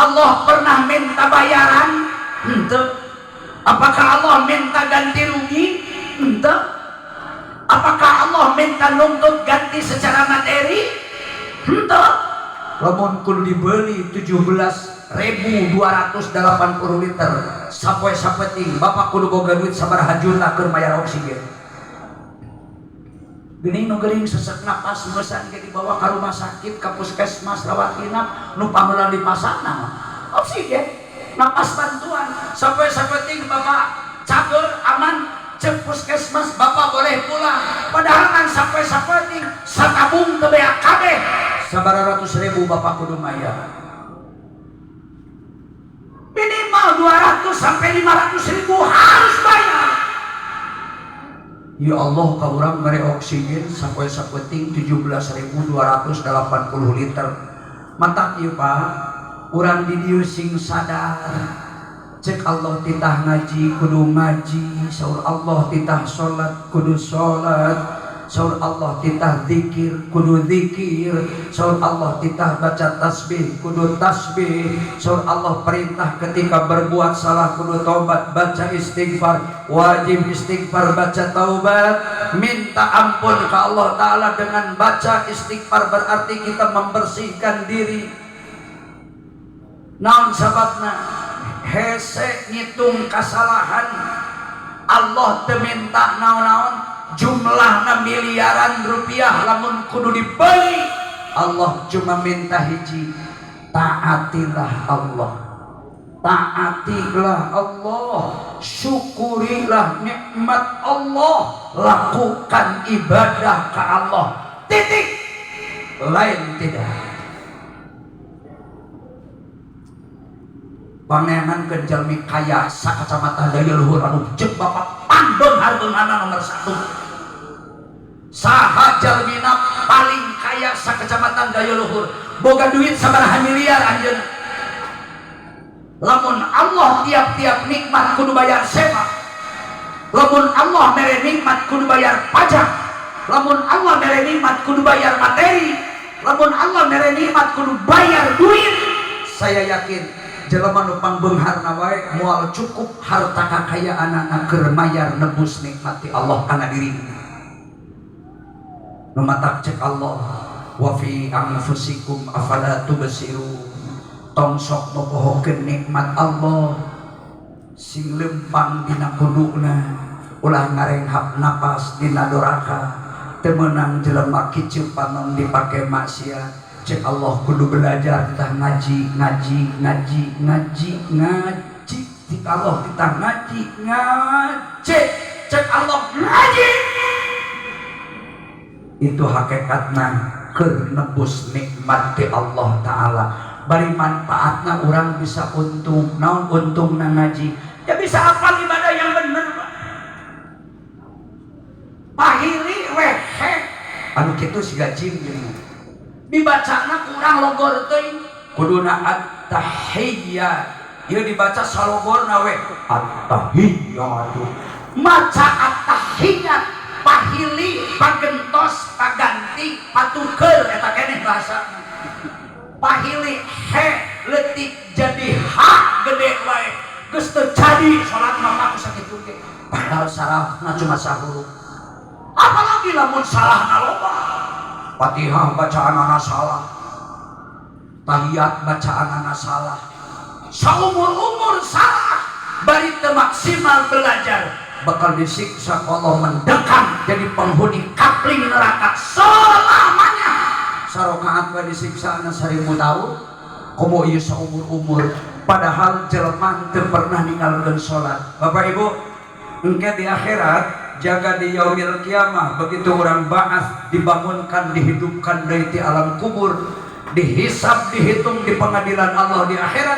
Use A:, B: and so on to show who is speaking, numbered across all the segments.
A: Allah pernah minta bayaran? Henteu. Apakah Allah minta ganti rugi? Henteu. Apakah Allah minta nuntut ganti secara materi? Henteu. Lamun kudu dibeli 17.280 liter sapoe sapeting, bapak kudu boga duit sabaraha juta keur mayar oksigen. Geuning nu geuring sesek napas meusan ge dibawa ka rumah sakit, ka puskesmas, rawat inap, nu pameula dipasangna oksigen, napas bantuan. Sapoe sapeting bapak cager aman, cek puskesmas bapak boleh pulang. Padahal kan sapoe sapeting satabung teu beak kabeh, sabaraha ratus ribu bapak kudu mayar, minimal 200 sampai 500 ribu harus bayar. Ya Allah, ka urang mere oksigen sapoe sapeting 17.280 liter. Matak ieu Pak, urang di dieu sing sadar. Cek Allah titah ngaji kudu ngaji, saur Allah titah salat kudu salat, saur Allah titah zikir kudu zikir, saur Allah titah baca tasbih kudu tasbih, saur Allah perintah ketika berbuat salah kudu taubat, baca istighfar, wajib istighfar, baca taubat, minta ampun ke Allah Ta'ala dengan baca istighfar, berarti kita membersihkan diri. Naon sababna? Hese ngitung kesalahan. Allah teu minta naon-naon, jumlahna miliaran rupiah lamun kudu dibeli. Allah cuma minta hiji, taatilah Allah, taatilah Allah, syukurilah nikmat Allah, lakukan ibadah ke Allah, titik. Lain tidak pangenan ke jalmi kaya sakacamatan Daya Luhur anu cek bapak pangbeungharbeungharna nomor 1. Saha jalmina paling kaya sakecamatan Daya Luhur, boga duit sabaraha miliar anjeunna? Lamun Allah tiap-tiap nikmat kudu bayar sewa, lamun Allah mere nikmat kudu bayar pajak, lamun Allah mere nikmat kudu bayar materi, lamun Allah mere nikmat kudu bayar duit, saya yakin jelema nu pangbeungharna wae moal cukup harta kakayaanana keur mayar nebus nikmati Allah kana diri. Nu matak cek Allah, wa fi anfusikum afala tubsirun. Tong sok mopohokeun nikmat Allah, sing lempang dina kuduna, ulah ngarenghap napas dina doraka. Teu meunang jelema kicu panon dipake maksiat. Cek Allah kudu belajar, titah ngaji, ngaji, ngaji, ngaji, ngaji. Cek Allah titah ngaji, ngaji. Cek Allah ngaji itu hakikatna keur nebus nikmat ti Allah Ta'ala. Bari manfaatna orang bisa untung. Naon untungna ngaji? Ya bisa apal ibadah yang bener, Pak. Pahili weh anu kitu siga jin geuning dibacana kurang logor teuing, kuduna at-tahiyyat, ieu dibaca salogorna we at-tahiyyatu. Maca at-tahiyyat pahili, pagentos, paganti, patuker eta keneh bahasa. Pahili he leutik jadi ha gede wae, geus teu jadi salat mah Pak sakitu ge, padahal salahna cuma sahuruf. Apalagi lamun salahna loba, Fatihah bacaanana salah, tahiyat bacaanana salah, saumur-umur salah, bari teu maksimal belajar, bakal disiksa Allah, mendekam jadi penghuni kapling neraka selamanya. Sarokaat we disiksa 1000 tahun, komo ieu saumur-umur, padahal jelema teu pernah ninggalkeun salat. Bapak Ibu, engke di akhirat jaga di yaumil kiamah, begitu orang ba'ats, dibangunkan, dihidupkan dari ti alam kubur, dihisab, dihitung di pengadilan Allah di akhirat,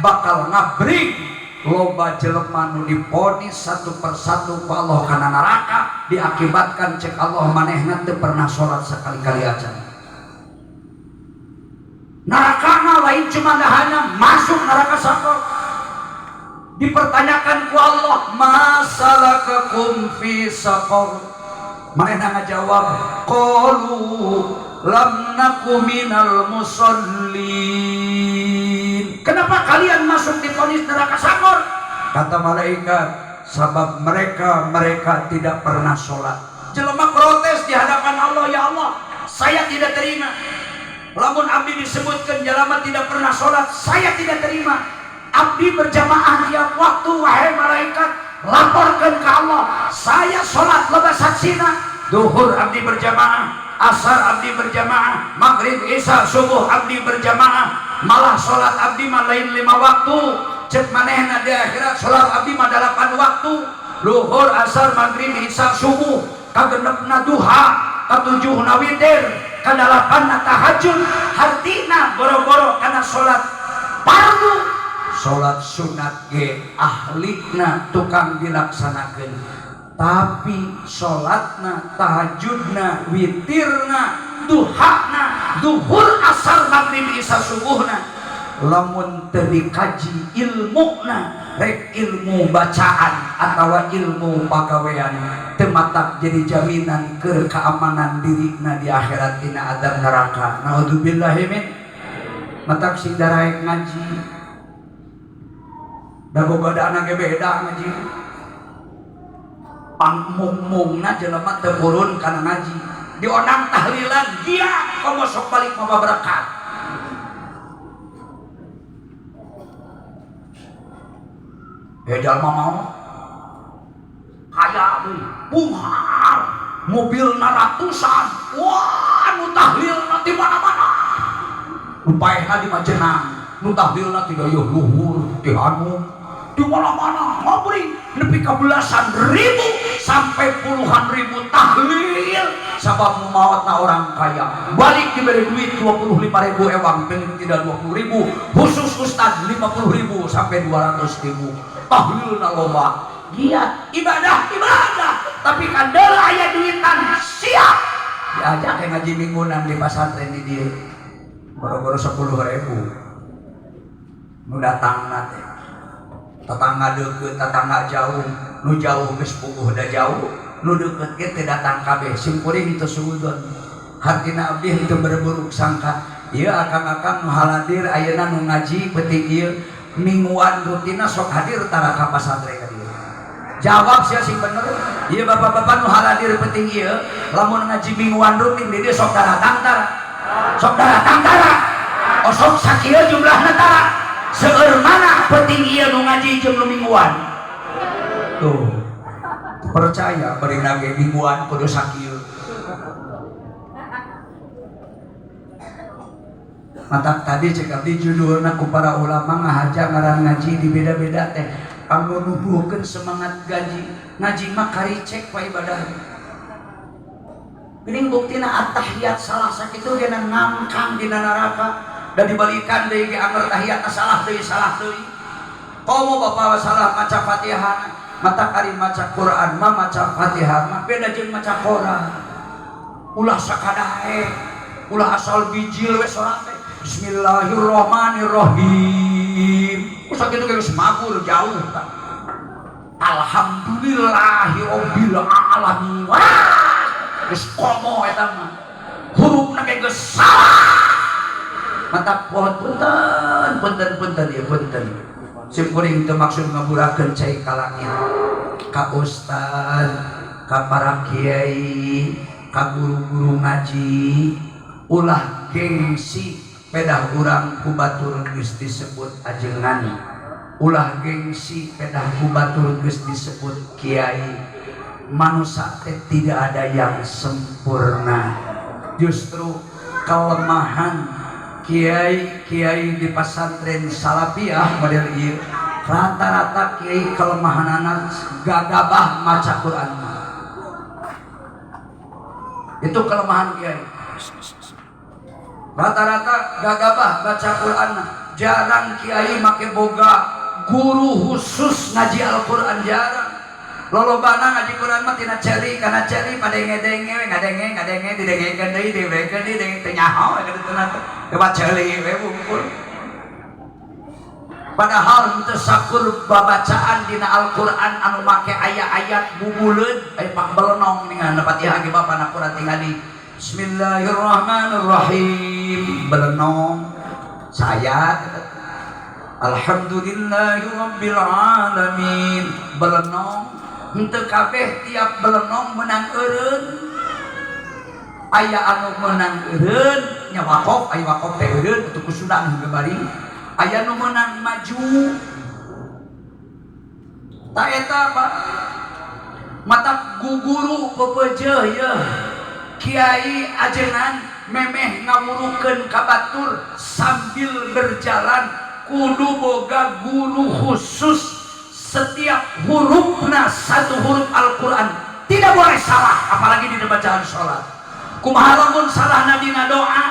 A: bakal ngabring loba jelema nu diponis satu persatu ku Allah kana neraka, diakibatkan cek Allah manehna teu pernah sholat sekali-kali aja. Neraka lain cuma hanya masuk neraka sakor, dipertanyakan ku Allah, masalakakum fi saqar? Manehna ngajawab, qalu lam naku minal musallin. Kenapa? divonis neraka sakor? Kata malaikat, sabab mereka mereka tidak pernah sholat. Jelema protes di hadapan Allah, ya Allah, saya tidak terima. Lamun abdi disebutkan jelema tidak pernah sholat, saya tidak terima. Abdi berjamaah tiap waktu, wahai malaikat, laporkan ke Allah, saya sholat loba saksina. Duhur abdi berjamaah, asar abdi berjamaah, maghrib, isya, subuh abdi berjamaah. Malah sholat abdi mah lain 5 waktu, cek manehna di akhirat sholat abdi mah 8 waktu, luhur, asar, maghrib, isya, subuh, kagenepna duha, katujuhna witir, kadalapanna tahajud. Hartina boro-boro kana sholat fardu, sholat sunat ge ahlina tukang dilaksanakeun, tapi sholatna, tahajudna, witirna, duhana, duhur, asar, maghrib, isya, subuhna, lamun teu dikaji ilmuna, rek ilmu bacaan atau ilmu pagawean, teu matak jadi jaminan ke keamanan dirina di akhirat dina adab neraka. Naudzubillahi min. Matak sing daraek ngaji, da gogodana ge beda ngaji. Pangmung-mungna jelema teu purun kana ngaji, dionang tahlilan dia komo sok balik mawa berkat. Ya jalma mau kaya deui, bunghar, mobilna ratusan, wah nu tahlilna di mana-mana, nu paehna di Majenang, nu tahlilna ti dayeuh luhur, ti Hanum, di mana-mana ngabri nepi ka belasan ribu sampai puluhan ribu tahlil. Sabab nu maotna orang kaya balik diberi duit 25.000 ewang, paling tidak 20.000, khusus ustad 50.000 sampai 200.000. Tahlilna loba, giat ibadah ibadah, tapi kandel aya duitan siap diajak ke ngaji minggunan di pasantren di dieu boro-boro 10.000 nu datangna teh. Tetangga deket, tetangga jauh, nu jauh geus puguh da jauh, nu deket ge teu datang kabeh. Sim kuring teu suudon, hartina abdi henteu berburuk sangka. Ieu akang-akang nu haladir ayeuna nu ngaji peuting ieu mingguan rutina sok hadir tara ka pasantren ka dieu. Jawab sia sing bener. Ieu bapak-bapak nu haladir peuting ieu lamun ngaji mingguan rutin di dieu sok daratang tara? Sok daratang tara? Osok sakieu jumlahna tara? Seueur mana penting ieu nu ngaji jeung nu mingguan? Tuh. Percaya bari nage mingguan kudu sakieu. Matak tadi cek abdi judulna ku para ulama ngahaja ngaran ngaji di beda-beda teh kanggo nubuhkeun semangat gaji. Ngaji mah karicek pa ibadah. Geuning buktina at-tahiyat salah sakitu ge ngangkang dina neraka. Dan dibalikan deui ge anger tahiyatna salah deui, salah deui. Komo bapak salah maca Fatihah, mata kari maca Quran mah maca Fatihah mah beda jeung maca Quran. Ulah sakadae, ulah asal bijil we salat teh. Bismillahirrahmanirrahim. Usah kitu ge geus mabur jauh tah. Alhamdulillahirabbil alamin. Wah, geus komo eta mah. Hurufna ge geus salah. Mata pohon punten, punten, punten, ya punten. Sim kuring teu maksud ngaburakeun cai ka langit, ka ustad, ka para kiai, ka guru-guru ngaji, ulah gengsi pedah urang ku batur geus disebut ajengan, ulah gengsi pedah ku batur geus disebut kiai. Manusia teh tidak ada yang sempurna. Justru kelemahan kiai-kiai di pasantren salafiyah model ieu rata-rata kiai kelemahanana gagabah maca Quran. Itu kelemahan kiai. Rata-rata gagabah baca Quran. Jarang kiai make boga guru khusus ngaji Al-Quran, jarang. Lolobana ngaji Quran mah tina ceri kana ceri padenge-denge we ngadenge ngadenge didengekeun deui dibekeun deui denge teu nyaho we kadituna teh. Lewat ceri we bungkul. Padahal teu sakur babacaan dina Al-Quran anu make aya-ayat bubuleud aya pak belenong ningan Fatihah ge bapana Quran tingali Bismillahirrahmanirrahim belenong saya. Alhamdulillahi rabbil alamin belenong henteu kabeh tiap belenong menang eureun aya anu menang eureun nya wakof aya wakof teh eureun atuh kusunah hingga baring aya nu menang maju ta eta Pak mata guguru pepeujeuh yeuh kiai ajengan memeh ngawurukeun ka batur sambil berjalan kudu boga guru khusus setiap hurufna satu huruf Al-Quran tidak boleh salah apalagi di bacaan sholat kumaha lamun salahna dina doa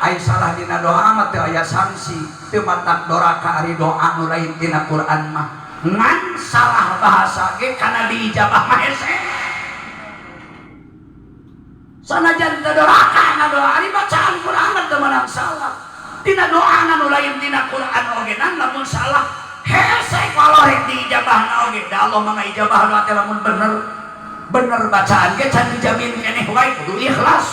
A: ai salah dina doa mah teu aya sanksi teu matak doraka ari doa nu lain tina Quran mah ngan salah bahasa ge kana diijabah mah hese sanajan teu doraka ngadoa ari bacaan Quran mah teu meunang salah dina doa nu lain dina Quran oge nan lamun salah hese walorek diijabahna oge da Allah mah ngaijabah doa teh lamun bener bener bacaan ge can dijamin keneh wae kudu ikhlas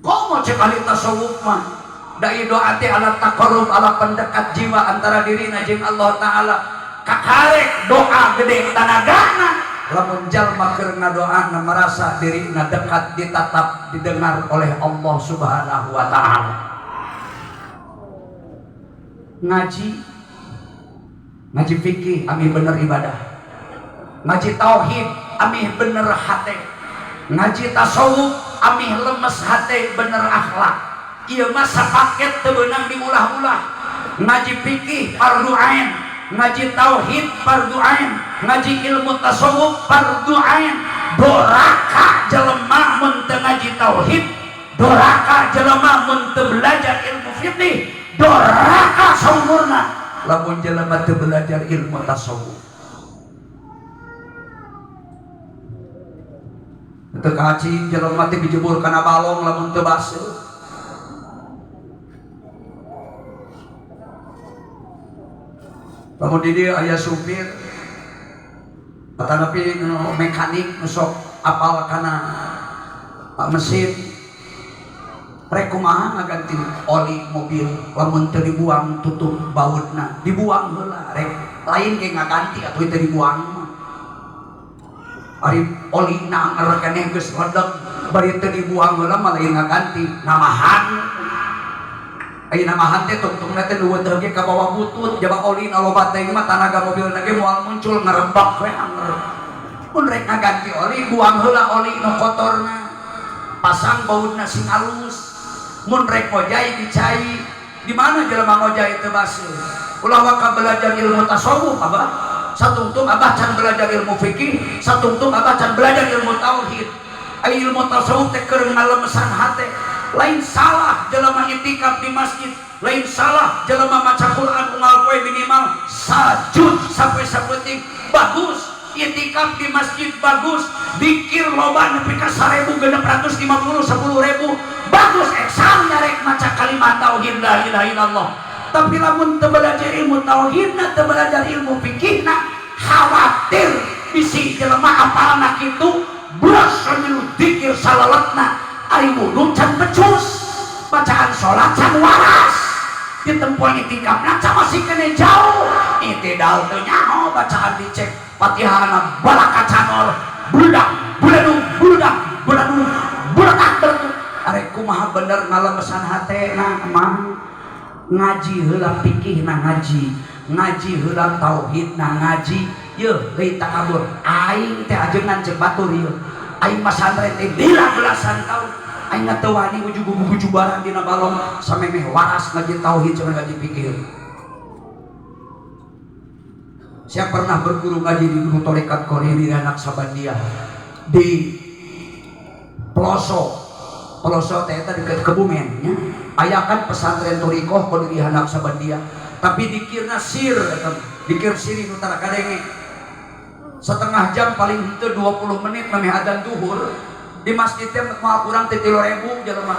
A: komo cek ahli tasawuf mah da ieu doa teh alat taqarrub alat pendekat jiwa antara dirina jeung Allah Taala kakarek doa gede tanagana lamun jalma keur ngadoana merasa dirina dekat ditatap didengar oleh Allah Subhanahu wa taala. Ngaji ngaji fikih amih bener ibadah, ngaji tauhid amih bener hate, ngaji tasawuf amih lemes hate bener akhlak. Ieu mah sapaket teu beunang diulah-ulah. Ngaji fikih fardu ain, ngaji tauhid fardu ain, ngaji ilmu tasawuf fardu ain. Doraka jelema mun teu ngaji tauhid, doraka jelema mun teu belajar ilmu fikih, doraka saumurna lamun jelema teu belajar ilmu tasawuf. Teu kaci jelema teh dijebur kana balong lamun teu baseuh. Lamun di dieu aya supir atanapi mekanik nu sok apal kana mesin rek kumaha ngaganti oli mobil lamun teu dibuang tutup bautna dibuang heula rek lain ge ngaganti atuh teu dibuang mah ari oli na anger keneh geus ledeg bari teu dibuang heula mah lain ngaganti namahan. Ayeuna namahan teh tungtungna teh nu teu ge ka bawah butut jaba oli na loba teh mah tanaga mobilna ge moal muncul ngerebak we anger. Mun rek ngaganti oli buang heula oli nu kotorna pasang bautna sing alus. Mun rek ngojay dicai di mana jelema ngojay teu baseuh. Ulah waka belajar ilmu tasawuf abah satungtung abah can belajar ilmu fikih, satungtung abah can belajar ilmu tauhid. Ai ilmu tasawuf teh keur ngalemesan hate. Lain salah jelema itikaf di masjid, lain salah jelema maca Quran unggal poe minimal sajud sampai saeutik bagus, itikaf di masjid bagus, dikir loba nepi ka 1650 10.000 bagus, eksan nyarek maca kalimat tauhid la ilaha illallah. Tapi lamun teu belajar ilmu tauhidna, teu belajar ilmu fikihna, khawatir bisi jelema apalna kitu blas milu dikir salalatna. Ari wudu can becus, bacaan sholat can waras, ditempuan itikafna can masih kene jauh, itidal teu nyaho bacaan dicek Fatihahna balaka canor, bludak buladung bludak buladung bulatak bertu. Arek kumaha bener ngalemesan hatena mah ngaji heula fikihna ngaji, ngaji heula tauhidna ngaji, yeuh leuit takabur aing teh ajengan jeung batur ieu. Aing mah santren teh lila belasan tahun aing teu wani ujug-ujubaran dina balong samemeh waras ngaji tauhid jeung ngaji fikih. Saya pernah berguru ngaji di guru tarekat Qadiriyah Naqsyabandiyah di Peloso. Peloso teh eta dekat Kebumen nya. Aya kan pesantren Thariqah Qadiriyah Naqsyabandiyah, tapi dikirna sir eta, dikir siri nu tara kadenge. Setengah jam paling henteu 20 menit memeh adzan zuhur di masjid teh moal kurang teh 3.000 jelema.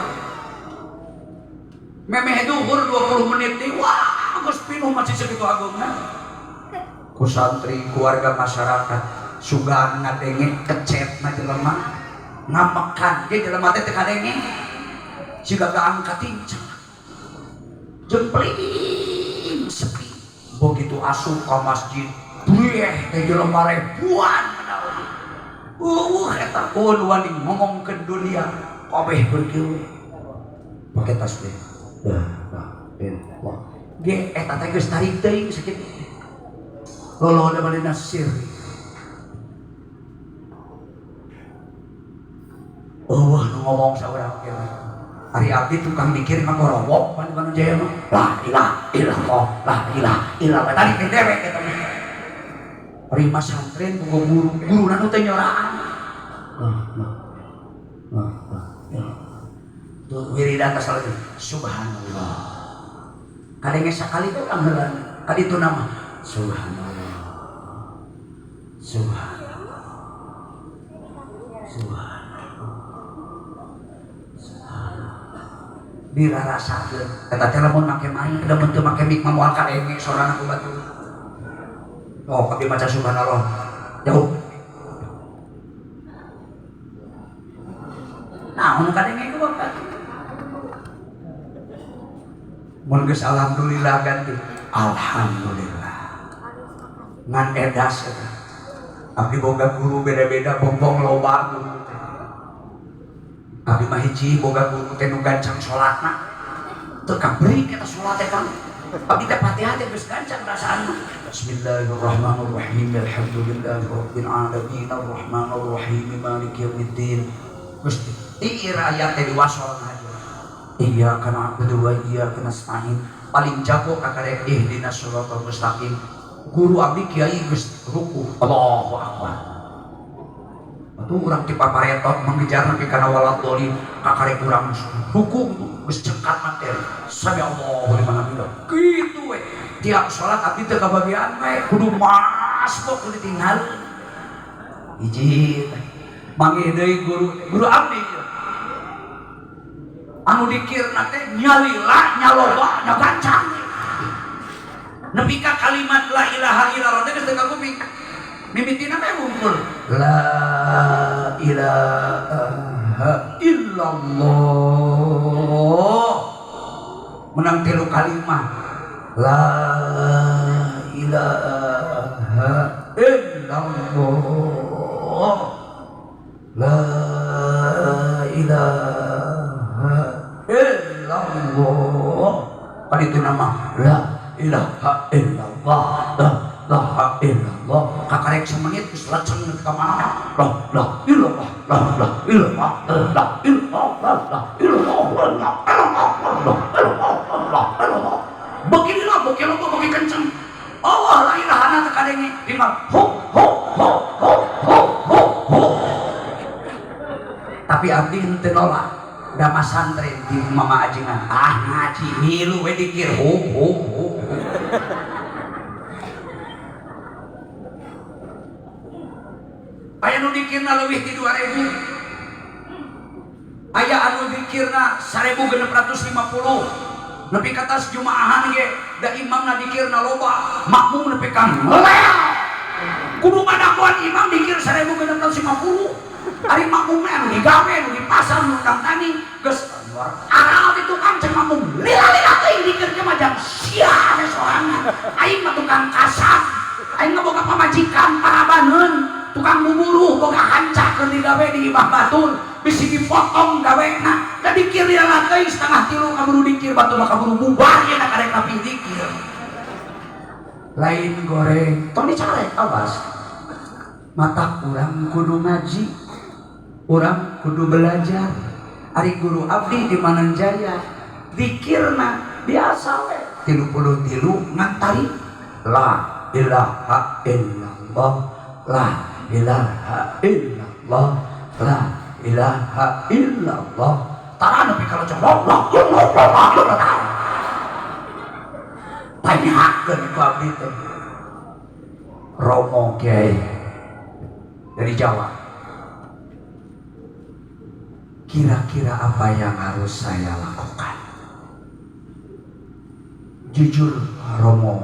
A: Memeh zuhur 20 menit teh wah geus pinuh masjid sakitu agungna. Ku santri keluarga masyarakat sugan ngadenge kecetna jelema ngamekan ge jelema teh teu kadenge siga gaang katincak jeung pelit Begitu asup ka masjid, brieh teh jelema ribuan menawi. Eueuh eta pun wani ngomongkeun dunia kabeh berkieu. Pake tasbih. La ilaha illallah. Ge eta teh geus tarik teuing sakitu. Lolona manehna sirri. Eueuh nu ngomong saurang kieu. Ari abdi tukang mikir ngagorowok pan Bandung Jaya mah. La ilaha illallah, la ilaha illallah. Tadi teh dewek eta mah. Ari masantren boga guru, guruna nu teh nyoraan. Lah lah. Lah lah. Tuh wiridan teh salah subhanallah. Kadenge sakali teh urang heula. Kaditu nama subhanallah. Subhanallah. Subhanallah. Dirarasakeun eta teh lamun make main lamun teu make mic mah moal kadenge sorana ku batur. Oh, abdi maca subhanallah. Jauh. Nah, nu kadenge ku bapak. Mun geus alhamdulillah ganti alhamdulillah. Ngan edas eta. Abdi boga guru beda-beda bongbong loba guru teh. Abdi mah hiji boga guru teh nu gancang salatna. Teu kabrik eta salat teh Kang. Abdi teh Fatihah teh geus gancang rasaan. Bismillahirrahmanirrahim. Alhamdulillahirabbil alamin arrahmanirrahim maliki yaumiddin. Geus tiir ayat teh diwasol aja. Iyyaka na'budu wa iyyaka nasta'in. Paling jago kakarek ihdinas siratal mustaqim. Guru abdi kiai geus ruku. Allahu akbar. Atuh urang ti paparetot menggejar nepi kana waladhdallin kakarek urang ruku geus cengkat materi. Sami Allahu liman hamidah. Kitu we. Tiap salat abdi teu kabagian we kudu masbuk kudu ditinggal. Hiji teh. Manggih deui guru, guru abdi. Anu dikirna teh nyalila, nyaloba, nyagancang. Nepi ka kalimat la ilaha illallah teh geus teu kakuping. Mimitina teh wungkul. La ilaha illallah. Menang tilu kalimat. La ilaha illallah. La ilaha illallah. Kan itu nama la ilaha illallah, la ilaha illallah. Kakarek semenit geus leceng nepi ka mana? La ilaha illallah, la ilaha illallah, la ilaha illallah, la ilaha illallah, la ilaha illallah. Beginilah beki loba beki kenceng. Allah la ilaha na teu kadenge tinggal ho ho ho ho ho ho ho. Tapi abdi henteu nolak. Da masantren di mama ajengan. Ah ngaji milu we dikir ho ho ho. Aya nu dikirna leuwih ti 2000. Aya anu dikirna 1650. Nepi ka tas jumaahan ge da imamna dikirna loba, makmum nepi ka ngelel. Kudu ngadaguan imam dikir 1650. Ari makmum mah anu digawe, anu di pasar, anu undang tani, geus aral di tukang cek makmum. Lila-lila teuing dikir ge mah jam sia we sorangan. Aing mah tukang kasar. Aing mah boga pamajikan parabaneun, tukang buburuh boga hanca keur digawe di imah batur, bisi dipotong gawena. Da dikir lila teuing 2:30 kaburu dikir batur mah kaburu bubar ye na karek rapi dikir. Lain goreng, tong dicarek awas. Mata urang kudu ngaji, urang kudu belajar. Ari guru abdi di Mananjaya dikirna biasa we 33 ngantari la ilaha illallah, la ilaha illallah, la ilaha illallah. Tara nepi ka locok la la la la la la. Tanyakeun ku abdi teh. Romo Kiai dari Jawa. Kira-kira apa yang harus saya lakukan? Jujur Romo,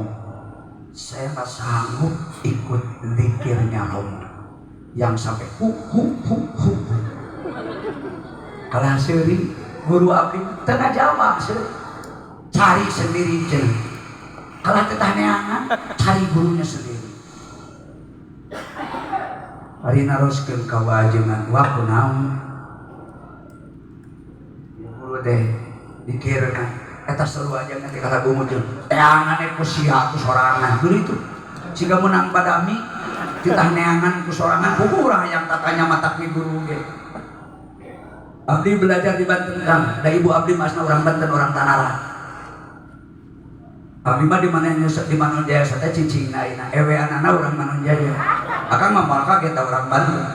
A: saya nggak sanggup ikut zikirnya Romo yang sampai hu hu hu hu. Kalah seuri guru abdi tengah jawab seuri. Cari sendiri cenah. Kalah teh neangan, cari gurunya sendiri. Ari naroskeun ka wajengan wa kunaon? Guru teh dikirna eta sarua aja teh kalah gumujeng. Teangan ku sia ku sorangan. Guru itu siga menang badami titah neangan ku sorangan kuku urang hayang tatanya matak mi guru ge. Abdi belajar di Banten Kang, da ibu abdi masna orang Banten, orang Tanara. Abdi mah di mana nyusep di Manonjaya teh cicingna ayeuna eweanana urang Manonjaya. Akang mah moal kaget urang Banten.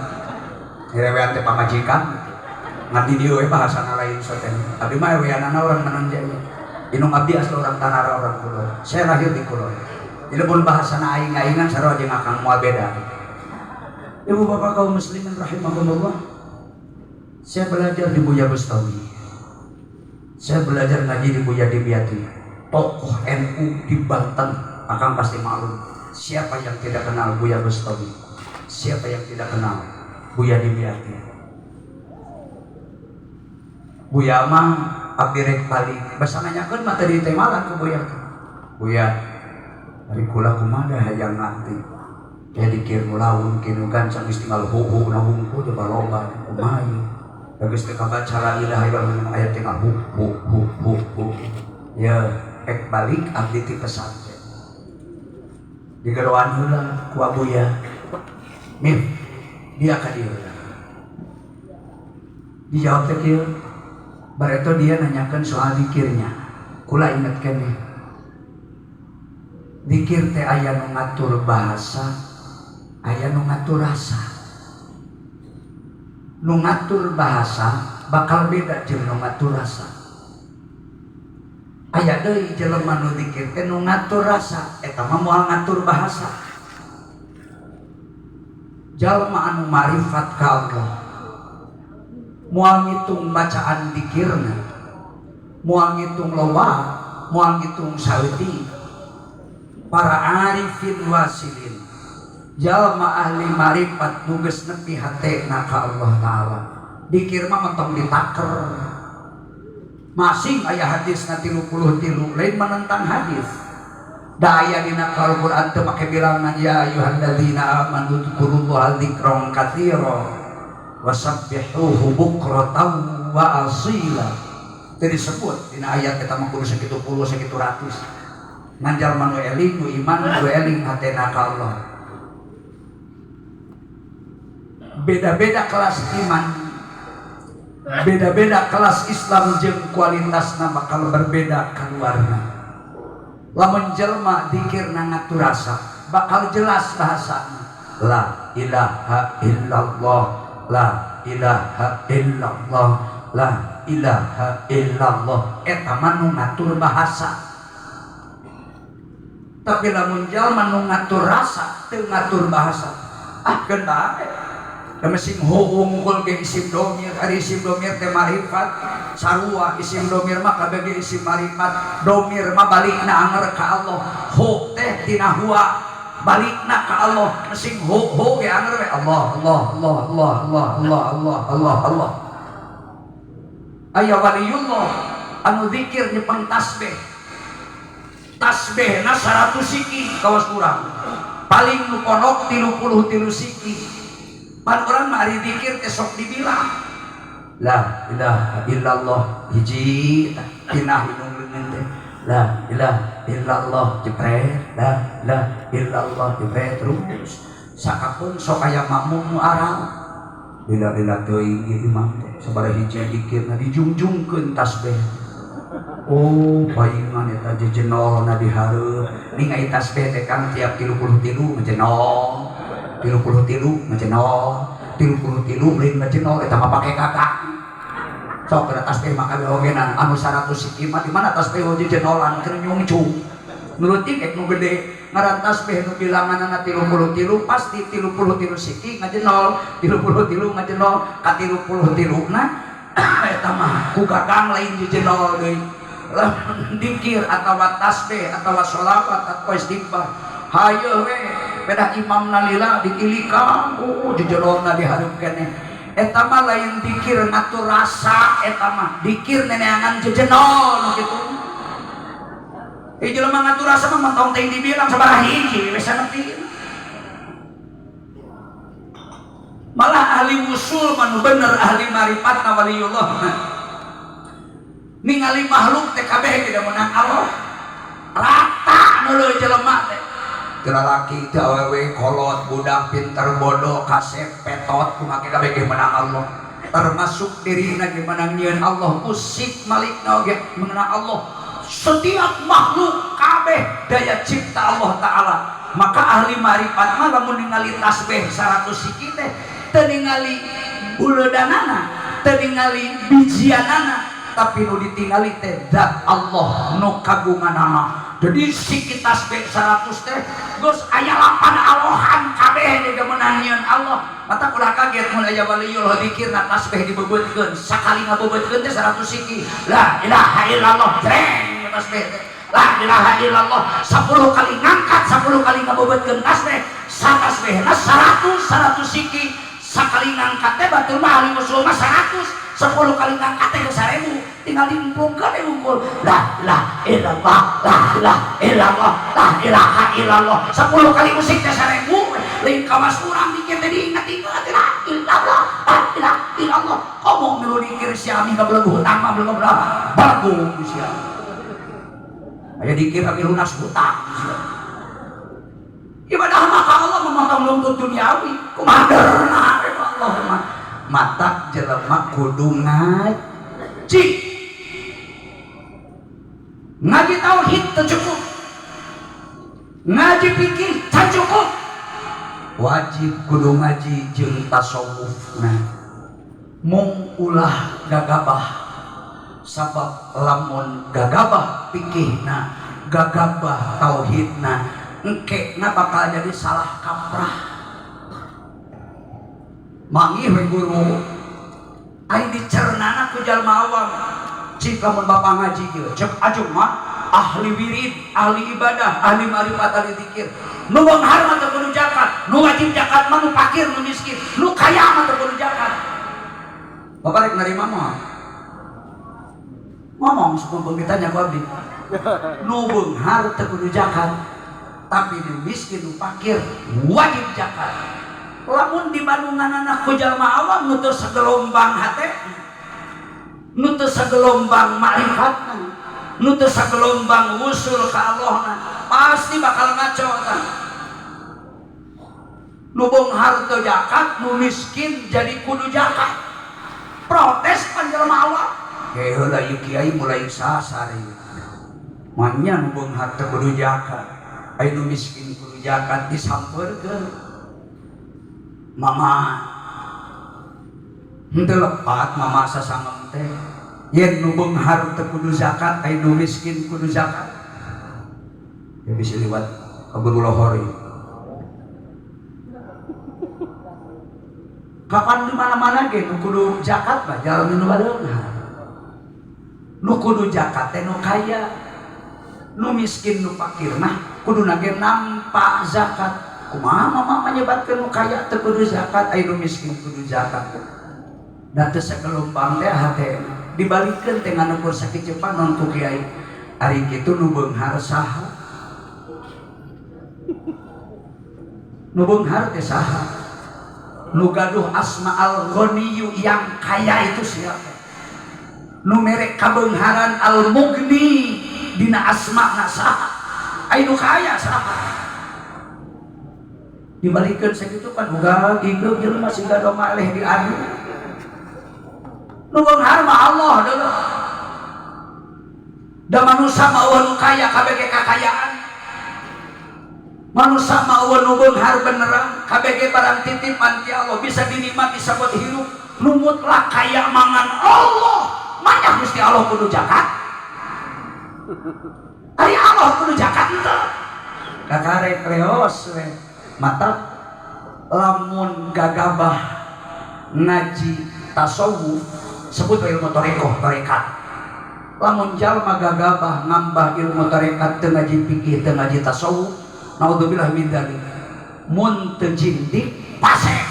A: Ewean teh pamajikan gitu. Ngan di dieu we bahasana lain soten. Abdi mah eweanana urang Manonjaya. Indung abdi asli orang Tanara, orang Kulon. Saya lahir di Kulon. Jadi pun bahasana aing-aingan sarua jeung akang moal beda. Ibu bapak kaum muslimin rahimakumullah. Saya belajar di Buya Bustawi. Saya belajar ngaji di Buya Dimyati, tokoh NU di Banten. Akang pasti maklum. Siapa yang tidak kenal Buya Bustawi? Siapa yang tidak kenal Buya Dimyati? Buya mah abdi rek balik. Basa nanyakeun mah tadi teh malah ke Buya. Buya, ari kula kumaha hayang ngarti. Ya dikir nu laun kinu gancang geus tinggal hu-hu na hungku coba loba kumaha ieu. Geus teu kabaca la ilaha illallah aya tinggal hu hu hu hu hu. Ya, ek balik abdi ti pesantren. Digeroan heula ku Abuya. Mim, dia ka dieu heula. Dijawab teh kieu. Bareto dia nanyakan soal dikirnya. Kula inget keneh. Dikir teh aya nu ngatur bahasa, aya nu ngatur rasa. Nu ngatur bahasa bakal beda jeung nu ngatur rasa. Aya deui jelema nu dikir teh nu ngatur rasa, eta mah moal ngatur bahasa. Jalma anu marifat ka Allah moal ngitung bacaan dikirna, moal ngitung loba, moal ngitung saeutik. Para arifin wasilin, jalma ahli marifat nu geus nepi hatena ka Allah Taala, dikir mah mentong ditaker. Masing aya hadis na 33, lain menentang hadis. Da aya dina Al-Qur'an teu make bilangan, ya ayyuhalladzina amanu dzkurullaha dzikran katsira wasabbihuhu bukratan wa asila. Teu disebut dina ayat eta mah kudu sakitu puluh sakitu ratus. Ngan jalma nu eling, nu iman, nu eling hatena ka Allah. Beda-beda kelas iman, beda-beda kelas Islam jeung kualitasna bakal berbeda keluarna. Lamun jelma dikirna ngatur rasa, bakal jelas bahasana. La ilaha illallah, la ilaha illallah, la ilaha illallah. Eta mah nu ngatur bahasa. Tapi lamun jalma nu ngatur rasa, teu ngatur bahasa, ah keun bae. Da mesing hungkul ge isim domir, ari isim domir teh marifat, sarua isim domir mah kabeh ge isim marifat. Domir mah balikna anger ka Allah. Hu teh tina huwa, balikna ka Allah. Mesing hu hu ge anger we Allah Allah Allah Allah Allah Allah Allah Allah Allah. Aya waliyullah anu zikir nyepeng tasbih. Tasbihna 100 siki kawas urang. Paling nu pondok 33 siki. Pan urang mah ari dikir teh sok dibilang. La ilaha illallah hiji tina hidung leungeun teh. La ilaha illallah jepret, la ilaha illallah jepret terus. Sakapun sok aya makmum nu aral. Lila-lila teuing ieu imam teh sabaraha hiji dikirna dijungjungkeun tasbih. Oh, paingan eta jejenolna di hareup. Ningali tasbih teh kan tiap 33 ngejenol. 33 ngejenol, 33 lain ngejenol eta mah pake kakak. Sok kana tasbih mah kabeh ogenan anu 100 siki mah di mana tasbih jejenolan keur nyungcung. Nu leutik ek nu gede ngaran tasbih nu bilanganna 33 pasti 33 siki ngajenol, 33 ngajenol ka 33 na eta mah ku gagang lain jejenol deui. Lamun dikir atawa tasbih atawa sholawat atawa istighfar hayo we beda imam nalila dikilikan, oh jejelona dihareup keneh. Eta mah lain dikir ngatur rasa, eta mah dikir neneangan jejenol nu kitu. Ieu jelema ngatur asa mah mentong teuing dibilang sabaraha hiji we sanepin. Malah ahli usul mah nu bener ahli marifat na waliyullah mah. Ningali makhluk teh kabeh ge menang Allah. Rata nu jelema teh. Teu lalaki teu awewe kolot budak pinter bodoh kasep petot kumaha kabeh ge menang Allah. Termasuk dirina ge menang nyieun Allah usik malikna oge menang Allah. Setiap makhluk kabeh daya cipta Allah Ta'ala. Maka ahli marifat mah lamun ningali tasbih 100 siki teh teu ningali uledanana, teu ningali bijianana, tapi nu ditingali teh zat Allah nu kagunganana. Jadi siki tasbih 100 teh geus aya 8 alohan kabeh ge meunang nyieun Allah. Mata ulah kaget mun aya waliyul dzikirna tasbih dibebeutkeun, sakali ngabebeutkeun teh 100 siki. La ilaha illallah jreng tasbih teh. La ilaha illallah 10 kali ngangkat, 10 kali ngabebeutkeun tasbih, satasbihna 100 siki. Sakali ngangkat teh batur mah ahli usul mah 100, 10 kali ngangkat teh geus 1000, tinggal diempungkeun we unggul. La ilaha illallah, la ilaha illallah, la ilaha illallah. 10 kali musik teh 1000, lain kawas urang dikir teh diinget-inget la illallah, la ilaha illallah. Komo milu dikir si ami ngabelegu hutang mah belum berapa? Balagu sia. Aya dikir tapi lunas hutang sia. Ibadah mah ka Allah memotong nuntut duniawi. Kumaha derna Allah mah. Matak jelema kudu ngaji. Ngaji tauhid teu cukup. Ngaji fikih can cukup. Wajib kudu ngaji jeung tasawufna. Mung ulah gagabah. Sabab lamun gagabah fikihna, gagabah tauhidna, engkena bakal jadi salah kaprah. Manggih we guru ai dicernana ku jalma awam. Cik lamun bapak ngaji ieu, cek ajung mah ahli wirid, ahli ibadah, ahli marifat, ahli zikir. Nu beunghar mah teu kudu zakat, nu wajib zakat mah nu fakir, nu miskin, nu kaya mah teu kudu zakat. Bapak rek narima mah? Ngomong sakumpul ditanya ku abdi. Nu beunghar teu kudu zakat, tapi nu miskin, nu fakir wajib zakat. Lamun di bandunganana ku jalma awam nu teu sagelombang hate, nu teu sagelombang makrifatna, nu teu sagelombang wusul ka Allahna, pasti bakal ngaco tah. Nu beunghar teu zakat, nu miskin jadi kudu zakat. Protes pan jalma awam. Heuh heula ieu kiai mulai sasar ieu. Manya nu beunghar teu kudu zakat, aya nu miskin kudu zakat disampeurkeun. Mama henteu lepat mama sasangem teh. Yen nu beunghar teu kudu zakat, aya nu miskin kudu zakat. Ya bisa liwat kebun lohor ieu. Kapan di mana-mana ge nu kudu zakat mah jalmi nu beunghar. Nu kudu zakat teh nu kaya. Nu miskin nu fakir mah kuduna ge nampa zakat. Kumaha mama menyebatkeun nu kaya teu kudu zakat, aya nu miskin kudu zakat. Da teu sagelombang teh hate dibalikeun teh ngan ukur sakieu panon ku kiai. Ari kitu nu beunghar saha? Nu beunghar teh saha? Nu gaduh asma al-ghaniyyu yang kaya itu siapa? Nu mere kabeungharan al-mughni dina asma na saha? Aya nu kaya saha? Dibalikeun sakitu kan uga ieu jelema siga domba leh diadu. Nu beunghar mah Allah deuleu. Da manusa mah eueuh nu kaya kabeh ge kakayaan. Manusa mah eueuh nu beunghar beneran kabeh ge barang titipan ti Allah bisa dinikmati sabot hirup. Nu mutlak kaya mangan Allah. Manya Gusti Allah kudu zakat. Ari Allah kudu zakat henteu. Kakarek reos we. Mata lamun gagabah ngaji tasawuf sebut ilmu tarekoh tarekat. Lamun jalma gagabah ngambah ilmu tarekat teu ngaji fikih teu ngaji tasawuf, naudzubillah min dzalik. Mun teu jindik fasik,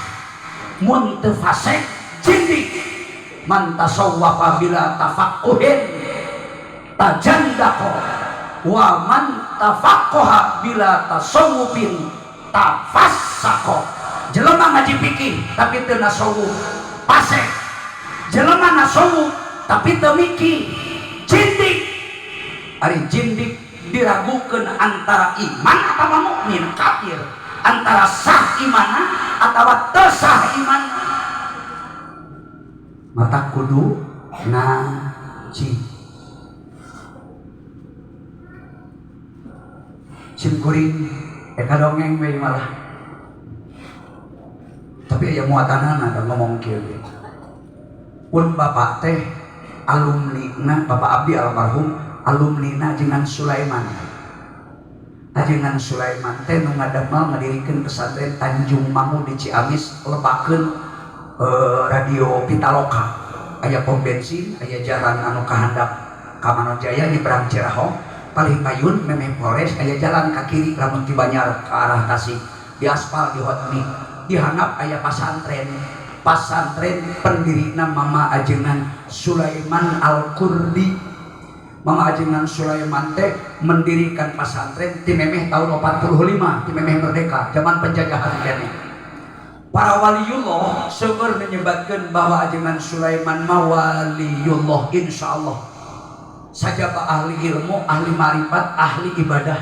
A: mun teu fasik jindik. Man tasawwafa bila tafaqquhin tajandaqo Wa man tafaqqaha bila tasawufin tafassaqa. Jelema ngaji fikih tapi teu nasawuf fasik. Jelema nasawuf tapi teu mikir jindik. Ari jindik diragukeun antara iman atawa mukmin kafir, antara sah imana atawa teu sah imana. Mata kudu ngaji. Sim kuring eka dongeng we malah. Tapi aya muatanana da ngomong kieu ge. Pun bapak teh alumni na bapak abdi almarhum alumni na Ajengan Sulaiman. Ajengan Sulaiman teh nu ngadamel ngadirikeun pesantren Tanjung Mangu di Ciamis, lebakeun radio Pitaloka. Aya pom bensin, aya jalan anu kahandap ka Manonjaya nyebrang Cirahong, palih payun memeh Polres aya jalan ka kiri lamun ti Banjar ke arah Tasik, di aspal di Hotmi, di handap aya pasantren. Pasantren pendirina Mama Ajengan Sulaiman Al-Kurdi. Mama Ajengan Sulaiman teh mendirikan pasantren ti memeh tahun 45, ti memeh merdeka, zaman penjajahan keneh. Para waliullah seueur menyebatkeun bahwa Ajengan Sulaiman mah waliullah insyaallah. Sajaba ahli ilmu, ahli marifat, ahli ibadah.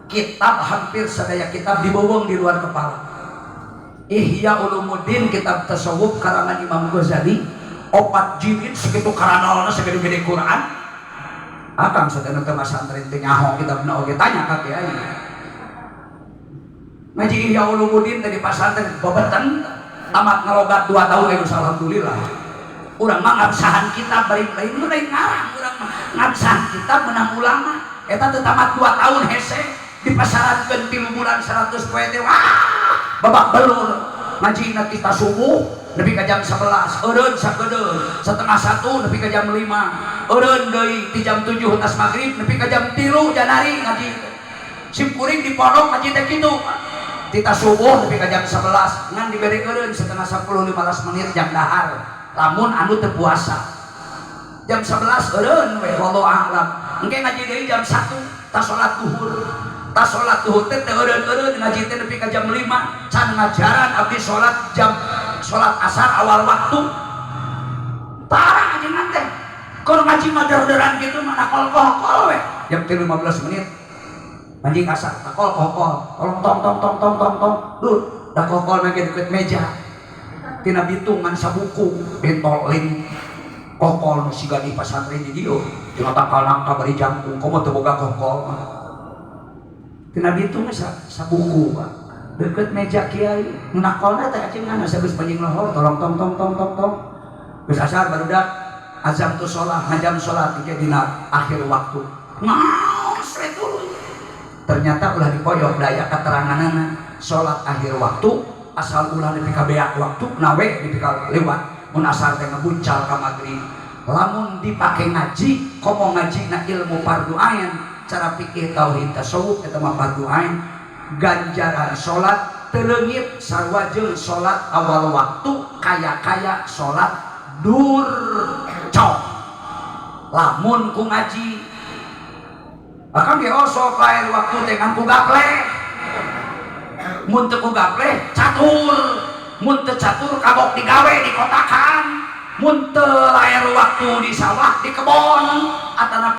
A: Kitab hampir sadaya kitab dibowong di luar kepala. Ihya Ulumuddin kitab tasawuf karangan Imam Ghazali 4 jilid segitu karanalna segede-gede Quran. Akang sadaya teh masantren teh nyaho kitabna oge tanya ka kiai. Ngaji Ihya Ulumuddin teh di pasantren bebeten tamat ngalogat 2 tahun geus alhamdulillah. Urang mah ngabsahan kitab bari lain lain ngarang, urang mah ngabsahan kitab menang ulama. Eta teh tamat 2 tahun hese dipasarankeun 3 bulan 100 poe teh wah babak belur. Ngajina kita subuh nepi ka jam 11, eureun sakedeung setengah 1 nepi ka jam 5, eureun deui ti jam 7 tas magrib nepi ka jam 3 janari ngaji. Sim kuring di pondok ngaji teh kitu. Tita subuh nepi ka jam 11 ngan dibere eureun setengah 10 15 menit jam dahar. Lamun anu teu puasa. Jam 11 eureun we wallahu a'lam. Engke ngaji deui jam 1 tas salat zuhur. Tas salat zuhur teh teu eureun-eureun ngaji teh nepi ka jam 5. Can ngajaran abdi salat jam salat asar awal waktu. Parah ajengan teh. Kalau ngaji mah der-deran gitu mah nakol-kol we. Jam 15 menit anjing asar nakol kokol tolong tong tong tong tong tong tong duh da kokol mah deket meja tina bitung ngan sabuku bentol lin kokol nu siga di pasantren di dieu tina tangkal nangka bari jangkung komo teu boga kokol mah tina bitung sabuku Pak deket meja kiai nu nakolna teh ajengan asa geus panjing lohor tolong tong tong tong tong tong geus asar barudak azam tu sholat ngajam sholat engke dina akhir waktu ngaos we tuluy. Ternyata ulah dipoyok daya keteranganana sholat akhir waktu asal ulah nepi ka beak waktu nawe nepi ka lewat mun asar teh ngebuncal ka magrib. Lamun dipake ngaji komo ngaji na ilmu fardu ain cara fikih tauhid tasawuf eta mah fardu ain ganjaran sholat teu leungit sarua jeung sholat awal waktu kaya-kaya sholat durcok lamun ku ngaji. Akang ge osok lain waktu teh ngan ku gaple. Mun teu ku gaple catur, mun teu catur kagok digawe di kotakan, mun teu laer waktu di sawah di kebon atana.